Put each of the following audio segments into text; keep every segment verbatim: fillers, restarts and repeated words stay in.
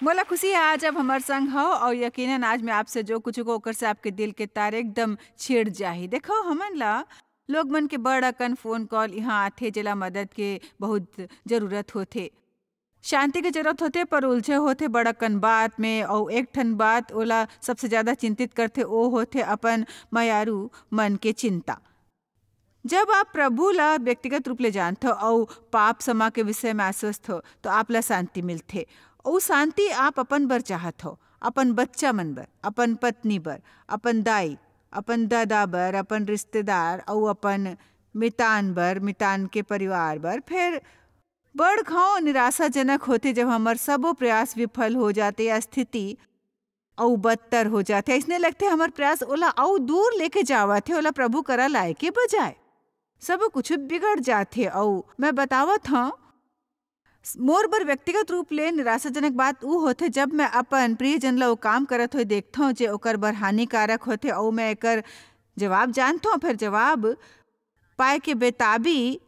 बोला खुशी है आज आप हमर संग हो, और यकीनन आज मैं आपसे जो कुछ को ओकर से आपके दिल के तार एकदम छिड़ जाही। देखो, हमन ला लोग मन के बड़ अकन फोन कॉल यहाँ आथे, जेला मदद के बहुत जरूरत होथे, शांति के जरूरत होथे, पर उलझे होथे बड़ अकन बात में। और एक ठन बात ओला सबसे ज्यादा चिंतित करथे, ओ होथे अपन मयारू मन के चिंता। जब आप प्रभु ला व्यक्तिगत रूप ले जानथो अउ पाप समा के विषय में आश्वस्त हो, तो आप ला शांति मिलथे। अउ शांति आप अपन बर चाहत हो, अपन बच्चा मन बर, अपन पत्नी बर, अपन दाई, अपन दादा बर, अपन रिश्तेदार अउ अपन मितान बर, मितान के परिवार बर। फिर बड़ घाव निराशाजनक होथे, जब हमर सबो प्रयास विफल हो जाथे या स्थिति अउ बदतर हो जाथे। अइसने लगथे हमर प्रयास ओला अउ दूर लेके जावत हे, ओला प्रभु करा लाए के बजाय। सब कुछ बिगड़ जाथे। अउ मैं बतावत हंव, मोर बर व्यक्तिगत रूप ले निराशाजनक बात ऊ होथे, जब मैं अपन प्रियजन ला ओ काम करत होए देखथंव, जे ओकर बर हानिकारक होथे, अउ मैं एकर जवाब जानथंव, फिर जवाब पाए के बेताबी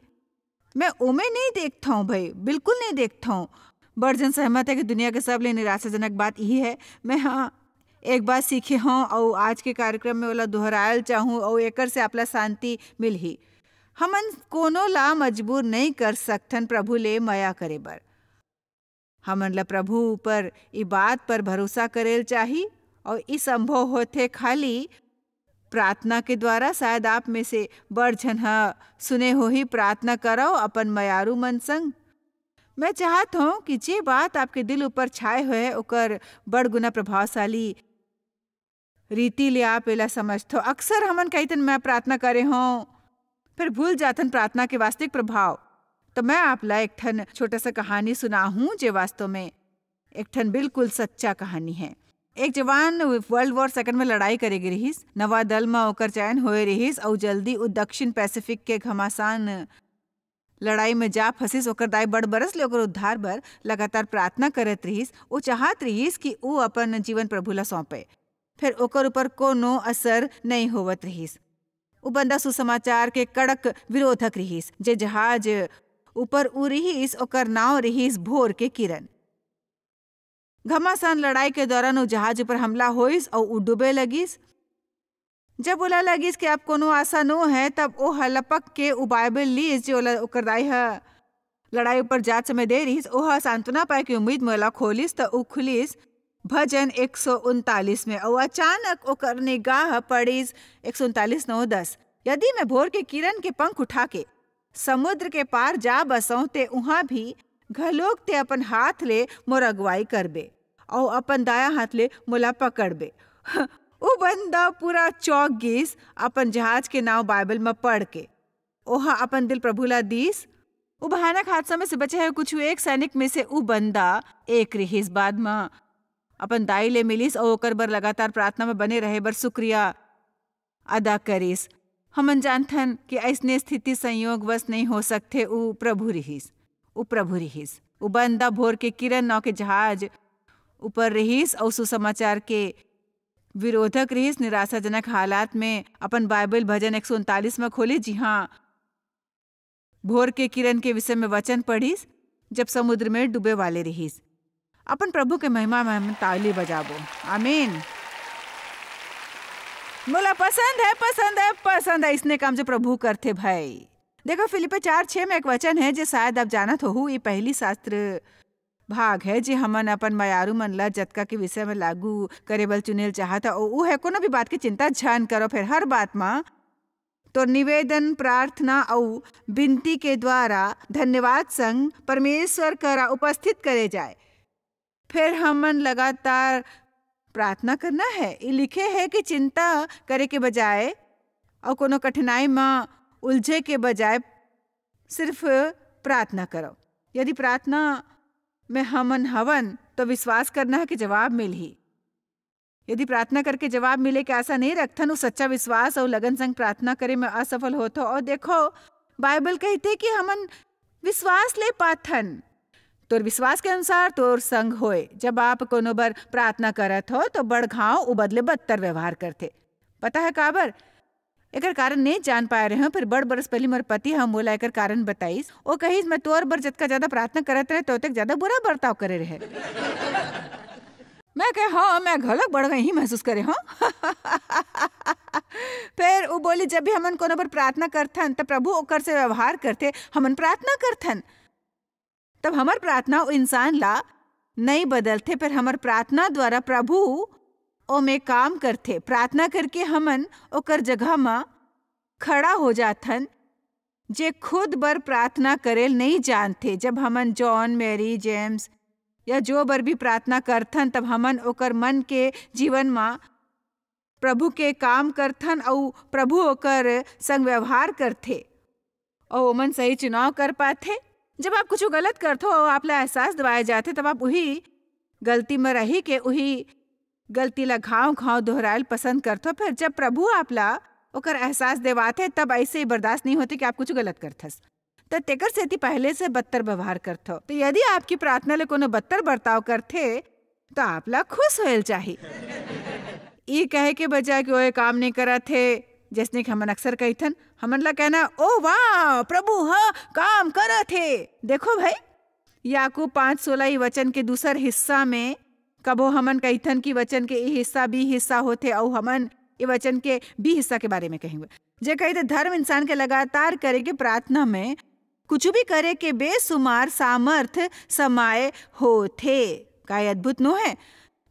मैं ओमे नहीं देखथंव भाई, बिल्कुल नहीं देखथंव। बड़ झन सहमत हे कि दुनिया के सबले निराशाजनक बात इही हे। मैं हाँ एक बात सीखे हंव अउ आज के कार्यक्रम में ओला दोहरायल चाहूँ अउ एकर से आपला शांति मिलही। हमन कोनो ला मजबूर नहीं कर सकथन प्रभु ले मया करे बर। हमन ला प्रभु ऊपर ई बात पर भरोसा करेल चाही अउ ई संभव होथे खाली प्रार्थना के द्वारा। शायद आप में से बड़ झन ह सुने होही, प्रार्थना करव अपन मयारू मन संग। मैं चाहत हूँ कि जे बात आपके दिल ऊपर छाए हुए ओकर बड़ गुना प्रभावशाली रीति ले आप एला समझथो। अक्सर हमन कहिथन, "मैं प्रार्थना करे हूँ," फिर भूल जाथन प्रार्थना के वास्तविक प्रभाव। तो मैं आप ला एक ठन छोटा सा कहानी सुनाहूँ, जे वास्तव में एक ठन बिल्कुल सच्चा कहानी है। एक जवान वर्ल्ड वॉर सेकंड में लड़ाई करे गे रिहिस, नवा दल म ओकर चयन होए रिहिस, अउ जल्दी उ दक्षिण पैसिफिक के घमासान लड़ाई में जा फंसिस। ओकर दाई बड़ बरस ले ओकर उद्धार बर लगातार प्रार्थना करत रिहिस। ओ चाहत रिहिस कि ओ अपन जीवन प्रभु ला सौंपे, फिर ओकर ऊपर कोनो असर नहीं होवत रिहिस। उ बंदा सुसमाचार के कड़क विरोधक रिहिस। जे जहाज ऊपर उ रिहिस, ओकर नाव रिहिस भोर के किरण। घमासान लड़ाई के दौरान उ जहाज ऊपर हमला होइस अउ उ डूबे लगिस। जब ओला लगिस कि अब कोनो आशा नो है, तब ओ ह लपक के उ बाइबल लीस, जे ओला ओकर दाई ह लड़ाई ऊपर जात समय दे रिहिस। ओह सांत्वना पाए के उम्मीद में ओला खोलिस, त उ खुलिस भजन एक सौ उनतालीस में, अउ अचानक ओकर निगाह पड़िस एक सौ उनतालीस नौ दस। "यदि मैं भोर के किरण के पंख उठा के समुद्र के पार जा बसंव, ते उहाँ भी घलोक ते अपन हाथ ले मोर अगुवाई करबे, अउ अपन दाया हाथ ले मोला पकड़बे।" उ बंदा पूरा चौंक गिस, अपन जहाज के नाव बाइबल म पढ़ के। ओहा अपन दिल प्रभु ला दीस। उ भयानक हादसा में से बचे हुए कुछ एक सैनिक में से उ बंदा एक रिहिस। बाद म अपन दाई ले मिलिस अउ ओकर बर लगातार प्रार्थना में बने रहे बर शुक्रिया अदा करिस। हमन जानथन कि अइसने स्थिति संयोगवश नहीं हो सकथे। उ प्रभु रिहिस, उ प्रभु रिहिस। उ बंदा भोर के किरण नाव के जहाज ऊपर रिहिस अउ सुसमाचार के विरोधक रिहिस। निराशाजनक हालात में अपन बाइबल भजन एक सौ उनतालीस में खोलिस, जिहां भोर के किरण के विषय में वचन पढ़िस, जब समुद्र में डूबे वाले रिहिस। अपन प्रभु के महिमा में हम ताली बजाबो। आमीन। मोला पसंद है, पसंद है, पसंद है इसने काम जो प्रभु करथे भाई। देखो, फिलिप्पी चार छः में एक वचन है, जे शायद आप जानत होहू, ये पहली शास्त्र भाग है, जे हमन अपन मयारू मन ला जतका के विषय में लागू करे बर चुनेल चाहत ह, उ है कोनो भी बात के चिंता झन करो, फिर हर बात म तोर निवेदन, प्रार्थना अउ बिनती के द्वारा धन्यवाद संग परमेश्वर करा उपस्थित करे जाए। फिर हमन लगातार प्रार्थना करना है। ये लिखे है कि चिंता करे के बजाय अउ कोनो कठिनाई म उलझे के बजाय सिर्फ प्रार्थना करो। यदि प्रार्थना में हमन हवन, तो विश्वास करना है कि जवाब मिलही। यदि प्रार्थना करके जवाब मिले के आशा नहीं रखथन, उ सच्चा विश्वास अउ लगन संग प्रार्थना करे में असफल होथो। अउ देखो, बाइबल कहिथे कि हमन विश्वास ले पाथन। तोर विश्वास के अनुसार तोर संग होए। जब आप कोनो बर प्रार्थना करत हो, तो बड़ घाव उ बदले बदतर व्यवहार करथे। पता है काबर? एकर कारण नहीं जान पाए रहे हूँ, फिर बड़ बरस पहली मोर पति ह मोला एकर कारण बताइस। ओ कहिस, "मैं तोर बर जतका ज्यादा प्रार्थना करत रहे, तो ओतेक ज्यादा बुरा बर्ताव करे रहे।" मैं कहे, "हाँ, मैं घलोक बड़ गई ही महसूस करे, हाँ।" फिर वो बोली, "जब भी हमन कोनो बर प्रार्थना करथन, त प्रभु ओकर से व्यवहार करथे, हमन प्रार्थना करथन। तब हमर प्रार्थना ओ इंसान ला नई बदलथे, फिर हमर प्रार्थना द्वारा प्रभु ओमे काम करथे। प्रार्थना करके हमन ओकर जगह म खड़ा हो जाथन, जे खुद बर प्रार्थना करे नई जानथे।" जब हमन जॉन, मैरी, जेम्स या जो बर भी प्रार्थना करथन, तब हमन ओकर मन के जीवन म प्रभु के काम करथन अउ प्रभु ओकर संग व्यवहार करथे अउ ओमन सही चुनाव कर पाथे। जब आप कुछ गलत करथो अउ आप ला एहसास दिवाए जाथे, तब आप उही गलती म रही के उही गलती ला घाव-घाव दोहरायल पसंद करथो। फिर जब प्रभु आप ला ओकर एहसास देवाथे, तब ऐसे ही बर्दाश्त नहीं होथे कि आप कुछ गलत करथस। त तेकर सेती पहले से बदतर व्यवहार करथो। त यदि आपकी प्रार्थना ले कोनो बदतर बर्ताव करथे, त आप ला खुश होयल चाही। ई कहे के बजाय कि ओए काम नहीं करत हे, जैसने कि हमन अक्सर कहिथन, हमन ला कहना, "ओ वाह, प्रभु ह काम करत हे।" देखो भाई, याकूब पाँच सोलह ई वचन के दूसर हिस्सा में कभो हमन कहिथन कि वचन के ई हिस्सा बी हिस्सा होथे, अउ हमन ए वचन के बी हिस्सा के बारे में कहेंगे, जे कहिथे, "धर्म इंसान के लगातार करे के प्रार्थना में कुछ भी करे के बेसुमार सामर्थ समाये होथे।" का ये अद्भुत नो है?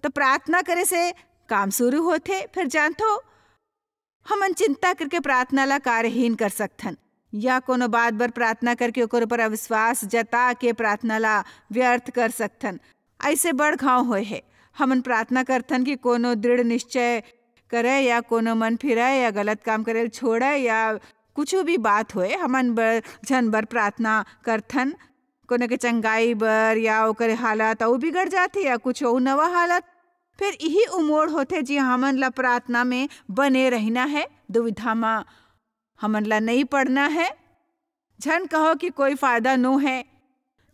त प्रार्थना करे से काम शुरू होथे। फिर जानथो, हमन चिंता करके प्रार्थना ला कार्यहीन कर सकथन, या कोनो बात बर प्रार्थना करके ओकर ऊपर अविश्वास जता के प्रार्थना ला व्यर्थ कर सकथन। ऐसे बड़ घाव होए हे। हमन प्रार्थना करथन कि कोनो दृढ़ निश्चय करे या कोनो मन फिराए या गलत काम करे ल छोड़े या कुछ भी बात होए, हमन बर, झन बर प्रार्थना करथन, कोनो के चंगाई बर या ओकर हालत अउ बिगड़ जाथे या कुछ अउ नवा हालत। फिर इही उमोड़ होथे जी, हमन ला प्रार्थना में बने रहना है, दुविधा म हमन ला नहीं पड़ना है। झन कहो कि कोई फायदा नो है।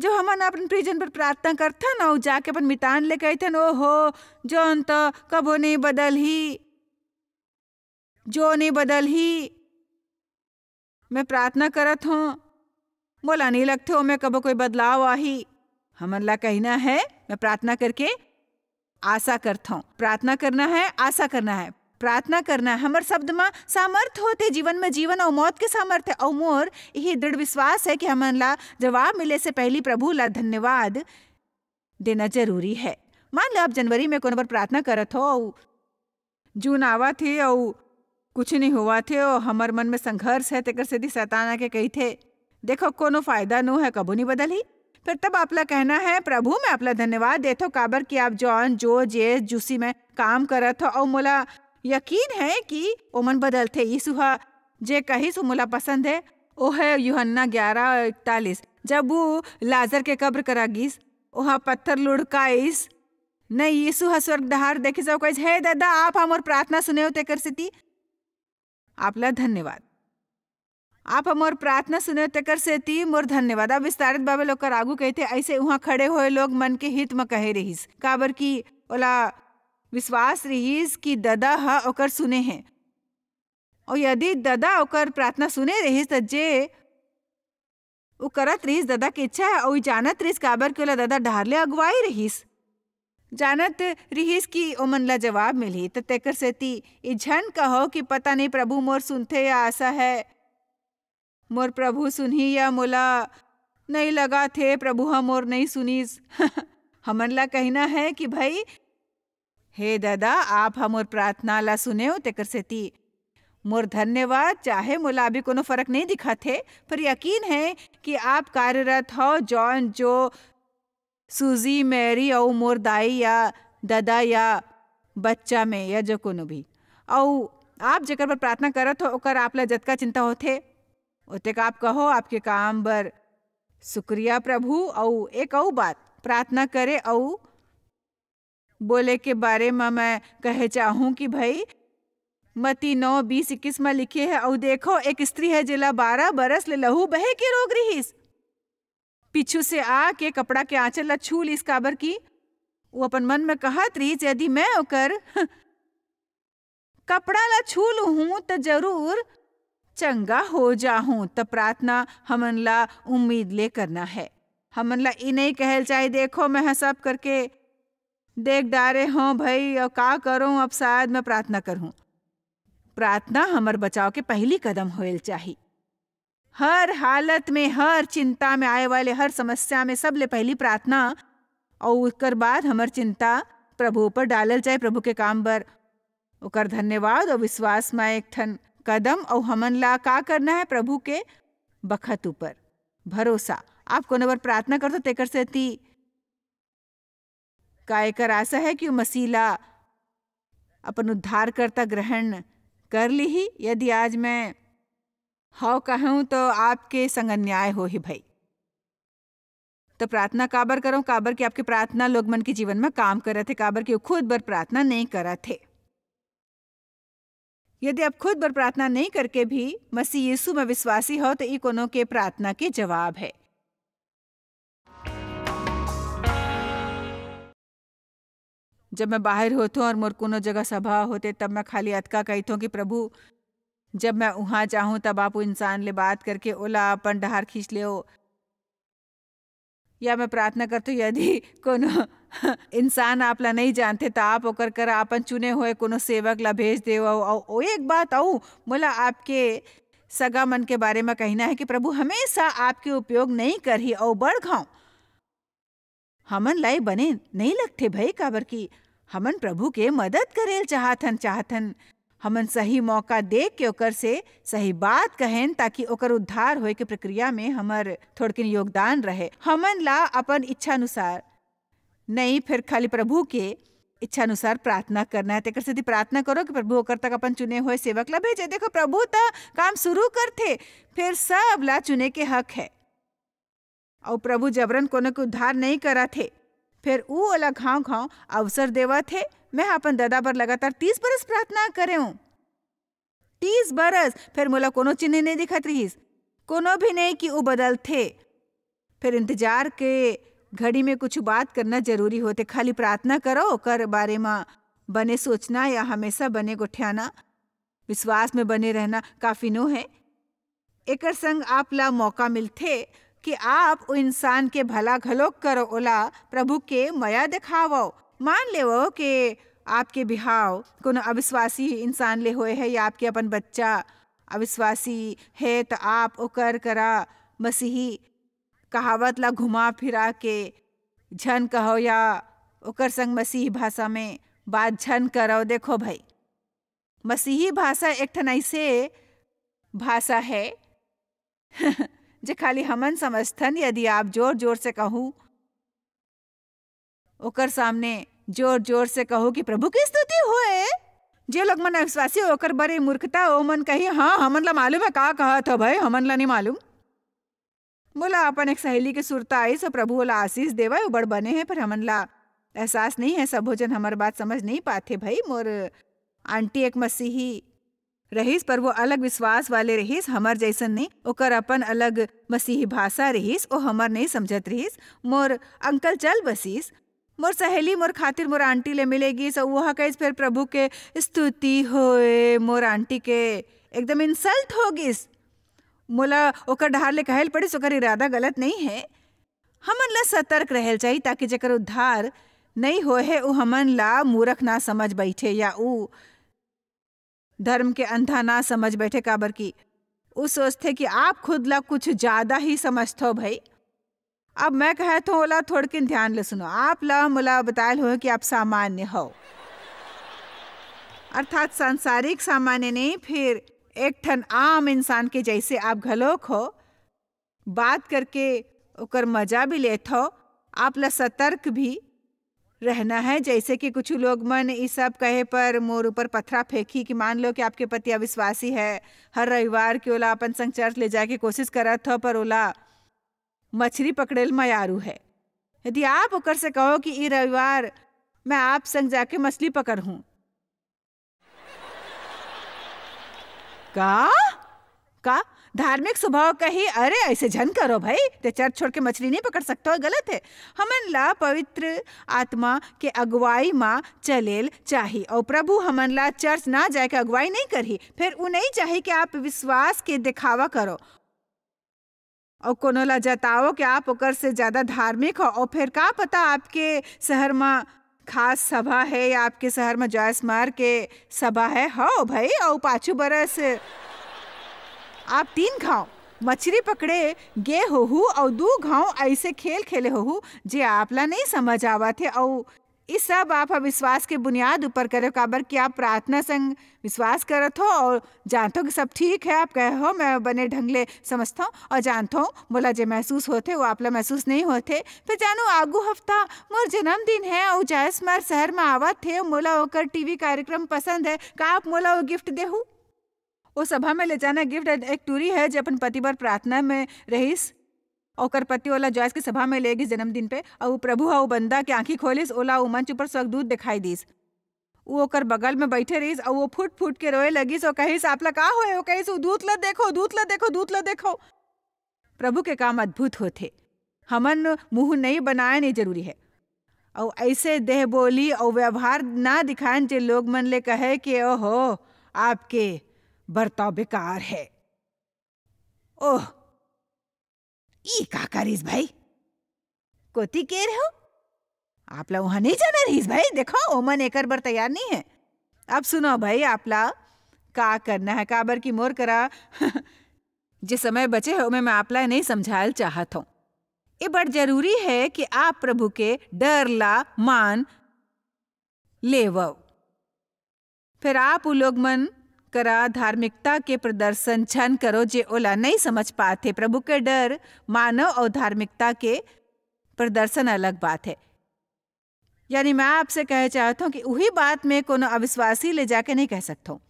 जब हमन अपन प्रियजन पर प्रार्थना करथन अउ जाके अपन मितान ले कहिथन, "ओहो, जॉन तो कभो नहीं बदलही, जो नहीं बदलही, मैं प्रार्थना करत हों, मोला नहीं लगथे ओमे कभो कोई बदलाव आही।" हमन ला कहना है, मैं प्रार्थना करके आशा करथों। प्रार्थना करना है, आशा करना है, प्रार्थना करना है। हमर शब्द म सामर्थ होथे, जीवन में जीवन अउ मौत के सामर्थ है। अउ मोर यही दृढ़ विश्वास है कि हमन ला जवाब मिले से पहली प्रभु ला धन्यवाद देना जरूरी है। मान लो आप जनवरी में कोनो बर प्रार्थना करत हो अउ जून आवत हे अउ कुछ नहीं होवत हे अउ हमर मन में संघर्ष है, तेकर सेती शैतान आके कहिथे, "देखो, कोनो फायदा नो है, कभू नहीं बदलही।" फिर तब आपला कहना है, "प्रभु, मैं आपला धन्यवाद देथो, काबर कि आप जॉन, जो, जे, जूसी में काम करत हो अउ मोला यकीन है कि ओमन बदलथे।" यीशु ह जे कहिस, वो मोला पसंद है। वो है यूहन्ना ग्यारह इकतालीस, जब वो लाजर के कब्र करा गिस, ओहा पत्थर लुढ़काइस, नहीं, यीशु ह स्वर्ग डहार देखिस अउ कहिस, "हे ददा, आप ह मोर प्रार्थना सुनेव, तेकर सेती आप ला धन्यवाद। आप ह मोर प्रार्थना सुनेव, तेकर सेती मोर धन्यवाद।" अब विस्तारित बाइबल ओकर आगू कहिथे, "ऐसे उहाँ खड़े होए लोग मन के हित म कहे रहिस, काबर कि ओला विश्वास रहिस कि ददा ह ओकर सुने हे। अउ यदि ददा ओकर प्रार्थना सुने रहिस, त जे वो करत रिहिस, ददा के इच्छा है, अउ ई जानत रिहिस, काबर कि ओला ददा डहार ले अगुवाई रिहिस। जानत रिहिस कि ओमन ला जवाब मिलही, त तेकर सेती ई झन कहो कि पता नहीं प्रभु मोर सुनथे या आशा है, मोर प्रभु सुनही या मोला नहीं लगा थे, प्रभु ह मोर नहीं सुनिस। हमन ला कहना है कि भाई, हे ददा, आप ह मोर प्रार्थना ला सुनेव, तेकर सेती मोर धन्यवाद। चाहे मोला अभी कोनो फर्क नहीं दिखत हे, पर यकीन है कि आप कार्यरत हो जॉन, जो, सूजी, मैरी अउ मोर दाई या ददा या बच्चा में या जो कोनो भी। अउ आप जेकर बर प्रार्थना करत हो, ओकर आप ला जतका चिंता होथे, ओतेक आप कहो, आपके काम बर शुक्रिया प्रभु। अउ एक अउ बात, प्रार्थना करे अउ बोले के बारे म मैं कहे चाहूँ कि भाई, मती नौ बीस इक्कीस म लिखे है, "अउ देखो, एक स्त्री है, जेला बारह बरस ले लहू बहे के रोग रिहिस। पीछू से आके कपड़ा के आंचल ला छू लिस, काबर कि वो अपन मन में कहत रिहिस, 'यदि मैं ओकर कपड़ा ला छू लूहूं, त जरूर चंगा हो जाहूं।'" त प्रार्थना हमन ला उम्मीद ले करना है। हमन ला ई नहीं कहल चाहे, "देखो, मैं ह सब करके देख डारे हों भई, अउ का करों, अब शायद मैं प्रार्थना करहूं। प्रार्थना हमर बचाव के पहिली कदम होएल चाही। हर हालत में, हर चिंता में, आए वाले हर समस्या में सबले पहिली प्रार्थना, अउ ओकर बाद हमर चिंता प्रभु ऊपर डालल जाए, प्रभु के काम बर ओकर धन्यवाद अउ विश्वास में एक ठन कदम। अउ हमन ला का करना है? प्रभु के बखत ऊपर भरोसा। आप कोनो बर प्रार्थना करथो, तेकर सेती का एकर आशा है कि वो मसीह ला अपन उद्धारकर्ता ग्रहण कर लिही? यदि आज मैं हव कहूं, तो आपके संग अन्याय होही भई। तो प्रार्थना काबर करो? काबर कि आपके प्रार्थना लोग मन के जीवन में काम करत हे, काबर कि वो खुद बर प्रार्थना नहीं करत हे। यदि आप खुद बर प्रार्थना नहीं करके भी मसीह यीशु में विश्वासी हो, तो ई कोनो के प्रार्थना के जवाब है। जब मैं बाहर होथों और मोर कोनो जगह सभा होथे, तब मैं खाली अतका कहिथों कि प्रभु, जब मैं उहाँ जाहूँ, तब आप वो इंसान ले बात करके ओला अपन डहार खींच लेओ। या मैं प्रार्थना करथों, यदि कोनो इंसान आप ला नहीं जानथे, त आप ओकर करा अपन चुने हुए कोनो सेवक ला भेज देव। अउ, अउ, अउ एक बात अउ, मोला आपके सगा मन के बारे में कहना है कि प्रभु हमेशा आपके उपयोग नहीं करही। अउ बड़ घाव हमन ला ये बने नहीं लगथे भई, काबर कि हमन प्रभु के मदद करेल चाहथन, चाहथन हमन सही मौका देख के ओकर से सही बात कहेन, ताकि ओकर उद्धार होए के प्रक्रिया में हमर थोड़किन योगदान रहे। हमन ला अपन इच्छा अनुसार नहीं, फिर खाली प्रभु के इच्छा अनुसार प्रार्थना करना है। तेकर सेती प्रार्थना करो कि प्रभु ओकर तक अपन चुने हुए सेवक ला भेजे। देखो, प्रभु त काम शुरू करथे, फिर सब ला चुने के हक है। अउ प्रभु जबरन कोनो के उद्धार नहीं करत हे। फिर ऊ ओला घाव घाव अवसर देवत हे। मैं ह अपन ददा बर लगातार तीस बरस प्रार्थना करेंव। तीस बरस, फिर मोला कोनो चिन्ह नहीं दिखत रिहिस, कोनो भी नहीं कि ऊ बदलथे। फिर इंतजार के घड़ी में कुछ बात करना जरूरी होथे। खाली प्रार्थना करो, ओकर बारे म बने सोचना या हमेशा बने गोठियाना, विश्वास में बने रहना काफी नो है। एकर संग आप ला मौका मिलथे कि आप ओ इंसान के भला घलोक करो, ओला प्रभु के मया देखावव। मान लेवो कि आपके बिहाव कोनो अविश्वासी इंसान ले होए है या आपके अपन बच्चा अविश्वासी है, त आप ओकर करा मसीही कहावत ला घुमा फिरा के झन कहो या ओकर संग मसीही भाषा में बात झन करो। देखो भाई, मसीही भाषा एक ठन ऐसे भाषा है जे खाली हमन समझथन। यदि आप जोर जोर से कहू, ओकर सामने जोर जोर से कहू कि प्रभु की स्तुति होए, जे लोग मन अविश्वासी ओकर बड़े मूर्खता, ओ मन कही, "हाँ, हमन ला मालूम है का कहत हो भाई, हमन ला नहीं मालूम।" मोला अपन एक सहेली के सुरता आइस, अउ प्रभु ओला आशीष देवय, ओ बड़ बने हे, पर हमन ला एहसास नहीं है, सबो झन हमर बात समझ नहीं पाथे भई। मोर आंटी एक मसीही रहिस, पर वो अलग विश्वास वाले रहिस, हमर जैसन नहीं। ओकर अपन अलग मसीही भाषा रहिस, ओ हमर नहीं समझत रहिस। मोर अंकल चल बसिस। मोर सहेली मोर खातिर मोर आंटी ले मिले गिस, अउ वो ह कहिस, "फिर प्रभु के स्तुति होए।" मोर आंटी के एकदम इंसल्ट हो गिस। मोला ओकर डहार ले कहे ल पड़िस, ओकर इरादा गलत नहीं है। हमन ला सतर्क रहे ल चाही, ताकि जेकर उद्धार नहीं होए हे, उ हमन ला मूरख ना समझ बैठे या उ धर्म के अंधा ना समझ बैठे, काबर कि उ सोचथे कि आप खुद ला कुछ ज्यादा ही समझथो भई। अब मैं कहत हूँ, ओला थोड़किन ध्यान ले सुनो। आप ला मोला बतायल हो कि आप सामान्य हो, अर्थात सांसारिक सामान्य नहीं, फिर एक ठन आम इंसान के जैसे आप घलोक हो। बात करके ओकर मजा भी लेत हो, आप ला सतर्क भी रहना है। जैसे कि कुछ लोग मन ई सब कहे पर मोर ऊपर पथरा फेंकी कि मान लो कि आपके पति अविश्वासी है, हर रविवार के ओला अपन संग चर्च ले जाए के कोशिश करत हो, पर ओला मछली पकड़े ल मयारू है। यदि आप ओकर से कहो कि ई रविवार मैं आप संग जाके मछली पकड़हूँ, का? का? धार्मिक स्वभाव कही, "अरे, ऐसे झन करो भाई, ते चर्च छोड़ के मछली नहीं पकड़ सकता हो, गलत है।" हमन ला पवित्र आत्मा के अगुवाई मा चलेल चाही, और प्रभु हमन ला चर्च ना जाए के अगुवाई नहीं करही। फिर उ नहीं चाही कि आप विश्वास के दिखावा करो। अउ कोनो ला जताओ कि आप ओकर से ज्यादा धार्मिक हो, अउ फिर का पता आपके शहर म खास सभा हे या आपके शहर म जॉयस मार के सभा हे? हव भई, अउ पाछू बरस आप तीन घांव मछरी पकड़े गे होहू अउ दू घांव अइसे खेल खेले होहू जे आपला नइ समझ आवत हे, अउ ई सब आप ह विश्वास के बुनियाद ऊपर करे हो, काबर कि आप प्रार्थना संग विश्वास करत हो अउ जानत हो कि सब ठीक हे। आप कहे हो, "मैं बने ढंग ले समझत हूँ अउ जानत हूँ, मोला जे महसूस होथे, वो आपला महसूस नइ होथे।" फिर जानू, आगू हफ्ता मोर जन्मदिन हे अउ जॉयस मार शहर म आवत हे, मोला ओकर टीवी कार्यक्रम पसंद हे, का आप मोला वो गिफ्ट देहू? ओ सभा में ले जाना गिफ्ट एक टूरी हे, जे अपन पति बर प्रार्थना में रहिस। ओकर पति ओला जॉयस के सभा में ले गिस जन्मदिन पे, अउ प्रभु ह ओ बंदा के आंखी खोलिस, ओला ओ मंच ऊपर स्वर्गदूत दिखाई दिस। वो ओकर बगल में बैठे रहिस, अउ वो फुट फुट के रोए लगिस, अउ कहिस, "आपला का होए?" वो कहिस, "वो दूत ला देखो, दूत ला देखो, दूत ला देखो।" प्रभु के काम अद्भुत होथे। हमन मुंह नइ बनाए नइ जरूरी हे, अउ अइसे देह बोली अउ व्यवहार ना दिखाएन जे लोग मन ले कहे के, "ओहो, आपके बर्ताव बेकार हे।" ओह, ई का करिस भाई? कोती के रहो? आपला उहाँ नइ जाना रहिस भाई, देखो, ओमन एकर बर तैयार नइ हे। अब सुनो भाई, आपला का करना हे, काबर कि मोर करा जे समय बचे हे, ओमे मैं आपला नइ समझायल चाहत हूँ। ए बड़ जरूरी हे कि आप प्रभु के डर ला मान लेवव। फेर आप उ लोग मन करा धार्मिकता के प्रदर्शन झन करो, जे ओला नइ समझ पाथे। प्रभु के डर मानव अउ धार्मिकता के प्रदर्शन अलग बात हे। यानी मैं आपसे कहे चाहत हूँ कि उही बात में कोनो अविश्वासी ले जाके नइ कह सकत हूँ,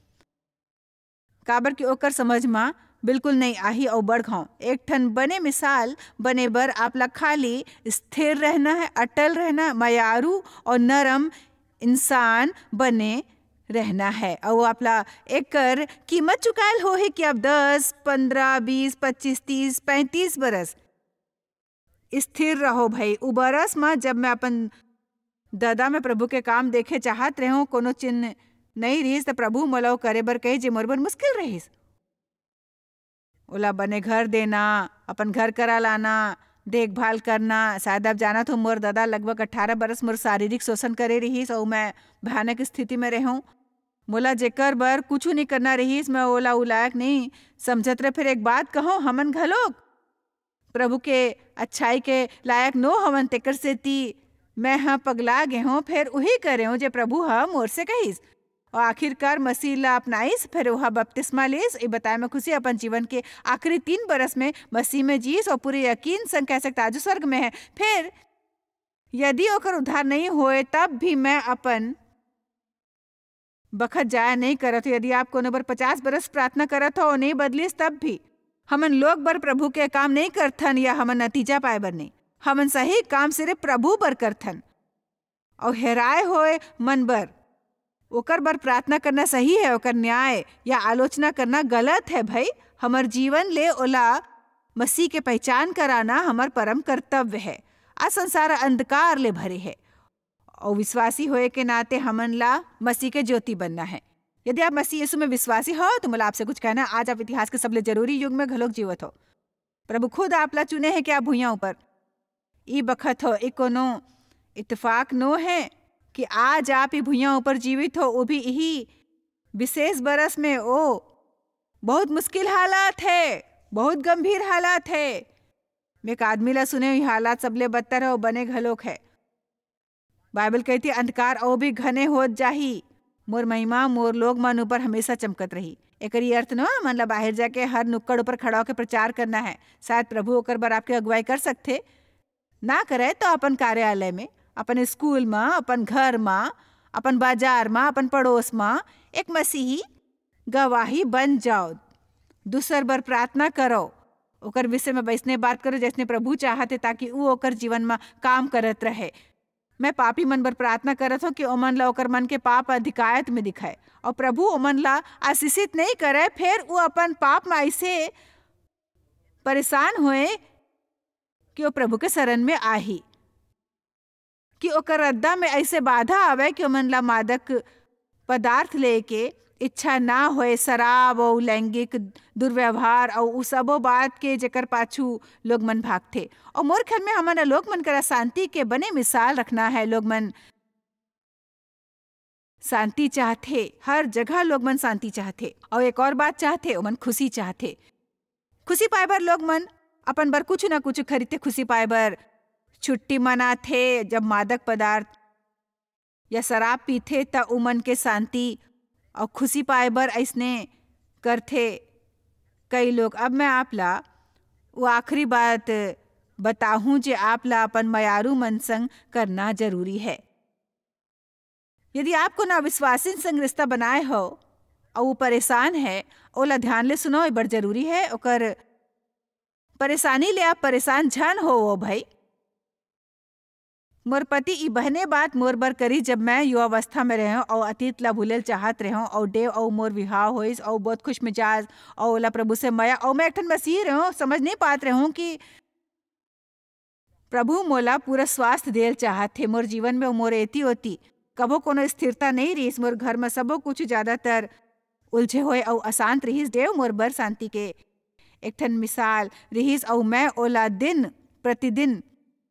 काबर कि ओकर समझ म बिल्कुल नइ आही। अउ बड़ घांव एक ठन बने मिसाल बने बर आपला खाली स्थिर रहना हे, अटल रहना, मयारू अउ नरम इंसान बने रहना हे। अउ आपला एकर कीमत चुकायल होही कि आप दस, पन्द्रह, बीस, पच्चीस, तीस, पैंतीस बरस स्थिर रहो भाई। उ बरस म जब मैं अपन ददा में प्रभु के काम देखे चाहत रहेंव, कोनो चिन्ह नइ रिहिस, त प्रभु मोला ओ करे बर कहे, जे मोर बर मुश्किल रहिस। ओला बने घर देना, अपन घर करा लाना, देखभाल करना। शायद आप जानत हो, मोर ददा लगभग अठारह बरस मोर शारीरिक शोषण करे रिहिस अउ मैं भयानक स्थिति में रहेंव। मोला जेकर बर कुछु नइ करना रिहिस, मैं ओला उ लायक नइ समझत रहे। फिर एक बात कहूं, हमन घलोक प्रभु के अच्छाई के लायक नो हवन, तेकर सेती मैं ह पगला गे हों। फेर उही करे हों जे प्रभु ह मोर से कहिस। अउ आखिरकार मसीह ला अपनाइस, फेर ओहा बपतिस्मा लीस। ए बताए म खुशी अपन जीवन के आखिरी तीन बरस में मसीह में जीस अउ पूरे यकीन संग कह सकता, आजो स्वर्ग में हे। फेर यदि ओकर उद्धार नइ होए, तब भी मैं अपन बखत जाया नइ करत हों। यदि आप कोनो बर पचास बरस प्रार्थना करत हो अउ नइ बदलिस, तब भी हमन लोग बर प्रभु के काम नइ करथन या हमन नतीजा पाए बर नइ, हमन सही काम सिर्फ प्रभु बर करथन। अउ हेराए होए मन बर, ओकर बर प्रार्थना करना सही हे, ओकर न्याय या आलोचना करना गलत हे। भाई, हमर जीवन ले ओला मसीह के पहचान कराना हमर परम कर्तव्य हे। आज संसार अंधकार ले भरे हे, अउ विश्वासी होए के नाते हमन ला मसीह के ज्योति बनना हे। यदि आप मसीह यीशु में विश्वासी हो, तो मोला आपसे कुछ कहना। आज आप इतिहास के सबले जरूरी युग में घलोक जीवत हो। प्रभु खुद आप ला चुने हे कि आप भुइयां ऊपर ई बखत हो। ई कोनो इत्तेफाक नो हे कि आज आप ई भुइयां ऊपर जीवित हो, वो भी इही विशेष बरस में। ओ बहुत मुश्किल हालात हे, बहुत गंभीर हालात हे। मैं एक आदमी ला सुने, ई हालात सबले बदतर हे, वो बने घलोक हे। बाइबल कहती, "अंधकार अउ भी घने होत जाही, मोर महिमा मोर लोग मन ऊपर हमेशा चमकत रही।" एकर ये अर्थ न हमन ला बाहर जाके हर नुक्कड़ ऊपर खड़ा होकर प्रचार करना है। शायद प्रभु ओकर बर आपके अगुवाई कर सकथे। ना करे तो अपन कार्यालय में, अपन स्कूल में, अपन घर में, अपन बाजार में, अपन पड़ोस में एक मसीही गवाही बन जाओ। दूसर बर प्रार्थना करो, ओकर विषय में वैसने बात करो जैसने प्रभु चाहत हे, ताकि वो ओकर जीवन में काम करत रहे। मैं पापी मन बर प्रार्थना करत हूँ कि ओमन ला ओकर मन के पाप अधिकायत में दिखाए, और प्रभु ओमन ला आशीषित नहीं करे। फिर वो अपन पाप में ऐसे परेशान होए कि वो प्रभु के शरण में आही, कि ओकर रद्दा में ऐसे बाधा आवे कि ओमन ला मादक पदार्थ लेके इच्छा ना होए, शराब और लैंगिक दुर्व्यवहार और उ सबो बात के जेकर पाछू लोग मन भागथे। और मोर ख्याल में हमन ला लोग मन करा शांति के बने मिसाल रखना है। लोग मन शांति चाहथे, हर जगह लोग मन शांति चाहथे। अउ एक और बात चाहथे, ओमन खुशी चाहथे। खुशी पाए बर लोग मन अपन बर कुछ ना कुछ खरीदथे। खुशी पाए बर छुट्टी मनाथे। जब मादक पदार्थ या शराब पीथे, त उमन के शांति अउ खुशी पाए बर अइसने करथे कई लोग। अब मैं आप ला वो आखिरी बात बताहूं, जे आप ला अपन मयारू मन संग करना जरूरी है। यदि आप कोनो अविश्वासी संग रिश्ता बनाए हो अउ वो परेशान है, ओला ध्यान ले सुनो, ये बड़ जरूरी है। ओकर परेशानी ले आप परेशान झन हो, ओ भाई। मोर पति ई बहने बात मोर बर करी, जब मैं युवावस्था में रहेंव अउ अतीत ला भूलेल चाहत रहेंव, अउ डेव अउ मोर विवाह होइस अउ बहुत खुश मिजाज अउ ओला प्रभु से मया, अउ मैं एक ठन मसीही रहेंव, समझ नहीं पात रहेंव कि प्रभु मोला पूरा स्वास्थ्य देल चाहत हे। मोर जीवन में मोर एती ओती कभो कोनो स्थिरता नहीं रहिस। मोर घर में सबो कुछ ज्यादातर उलझे होए अउ अशांत रहिस। डेव मोर बर शांति के एक ठन मिसाल रहिस, अउ मैं ओला दिन प्रतिदिन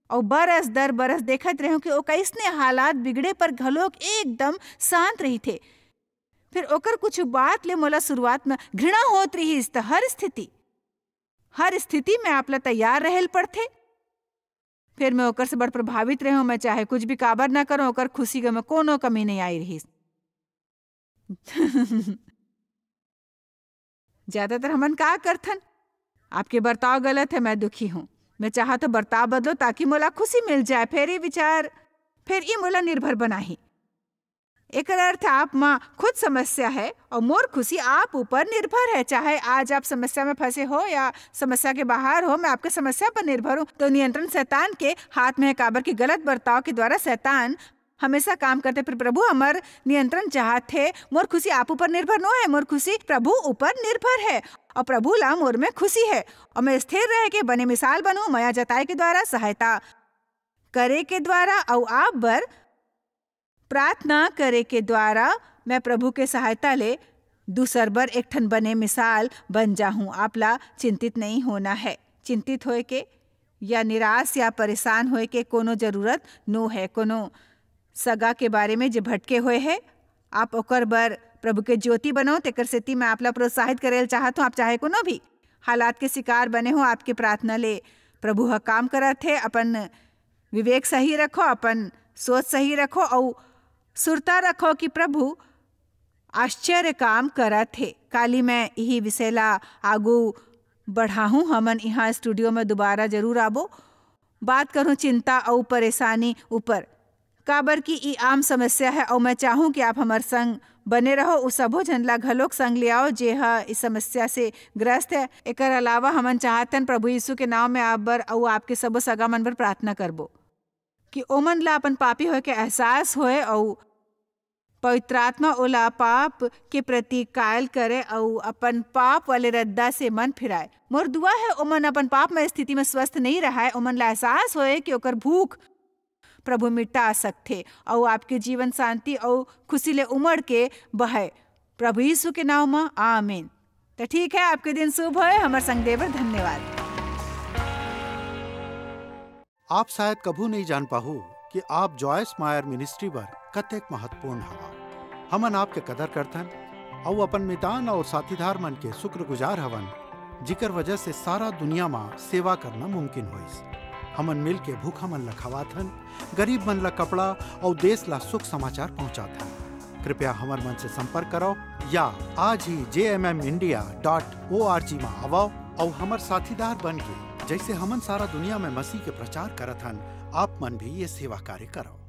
अउ बरस दर बरस देखत रहेंव कि ओ कइसने हालात बिगड़े पर घलोक एकदम शांत रहिथे। फिर ओकर कुछ बात ले मोला शुरुआत में घृणा होत रहिस, त हर स्थिति, हर स्थिति में आप ला तैयार रहेल पड़थे। फिर मैं ओकर से बड़ प्रभावित रहेंव। मैं चाहे कुछ भी काबर ना करूं, ओकर खुशी के में कोनो कमी नहीं आई रहिस। ज्यादातर हमन का करथन, आपके बर्ताव गलत है, मैं दुखी हूं, मैं चाहत हों बर्ताव बदलो ताकि मोला खुशी मिल जाए। फिर ये विचार, फिर ये मोला निर्भर बनाही। एकर अर्थ आप मा खुद समस्या है और मोर खुशी आप ऊपर निर्भर है। चाहे आज आप समस्या में फंसे हो या समस्या के बाहर हो, मैं आपके समस्या पर निर्भर हूँ। तो नियंत्रण शैतान के हाथ में है, काबर कि गलत बर्ताव के द्वारा शैतान हमेशा काम करथे। फिर प्रभु हमर नियंत्रण चाहत हे। मोर खुशी आप ऊपर निर्भर नो है, मोर खुशी प्रभु ऊपर निर्भर है और प्रभु ला मोर में खुशी है और मैं स्थिर रह के बने मिसाल बनूं, मया जताए के द्वारा सहायता करे के द्वारा अउ आप बर प्रार्थना करे के द्वारा मैं प्रभु के सहायता ले दूसर बर एक ठन बने मिसाल बन जाहूं। आप ला चिंतित नहीं होना है। चिंतित होए के या निराश या परेशान होए के कोनो जरूरत नो है। कोनो सगा के बारे में जे भटके हुए है, आप ओकर बर प्रभु के ज्योति बनो। तेकर सेती मैं आप ला प्रोत्साहित करे ल चाहत हूँ। आप चाहे कोनो भी हालात के शिकार बने हो, आपके प्रार्थना ले प्रभु ह काम करत हे। अपन विवेक सही रखो, अपन सोच सही रखो, अउ सुरता रखो कि प्रभु आश्चर्य काम करत हे। काली मैं यही विषय ला आगू बढ़ाहूँ। हमन यहाँ स्टूडियो में दोबारा जरूर आबो, बात करूँ चिंता अउ परेशानी ऊपर, काबर कि ई आम समस्या है, अउ मैं चाहूँ कि आप हमर संग बने रहो। उ सबो झन ला घलोक संग ले आओ, जे ह इस समस्या से ग्रस्त है। एकर अलावा हमन चाहतन प्रभु यीशु के नाम में आप बर अउ आपके सबो सगा मन बर प्रार्थना करबो कि ओमन ला अपन पापी होए के एहसास होए अउ पवित्र आत्मा ओला पाप के प्रति कायल करे अउ अपन पाप वाले रद्दा से मन फिराए। मोर दुआ है, ओमन अपन पाप में स्थिति में स्वस्थ नहीं रहाए, ओमन ला एहसास होए कि ओकर भूख प्रभु मिटा सकथे अउ आपके जीवन शांति अउ खुशी ले उमड़ के बहे। प्रभु यीशु के नाम में, आमीन। तो ठीक है, आपके दिन शुभ होए। हमर संग देवर धन्यवाद। आप शायद कभू नहीं जान पाहू कि आप जॉयस मायर मिनिस्ट्री बर कतेक महत्वपूर्ण हवा। हमन आपके कदर करथन अउ अपन मितान और साथीदार मन के शुक्रगुजार हवन, जिकर वजह से सारा दुनिया मा सेवा करना मुमकिन होइस। हमन मिल के भूखा मन ला खवाथन, गरीब मन ला कपड़ा और देश ला सुख समाचार पहुंचाथन। कृपया हमर मन से संपर्क करो या आज ही J M M India dot O R G मा आवो और हमर साथीदार बन के, जैसे हमन सारा दुनिया में मसीह के प्रचार करत हन, आप मन भी ये सेवा कार्य करो।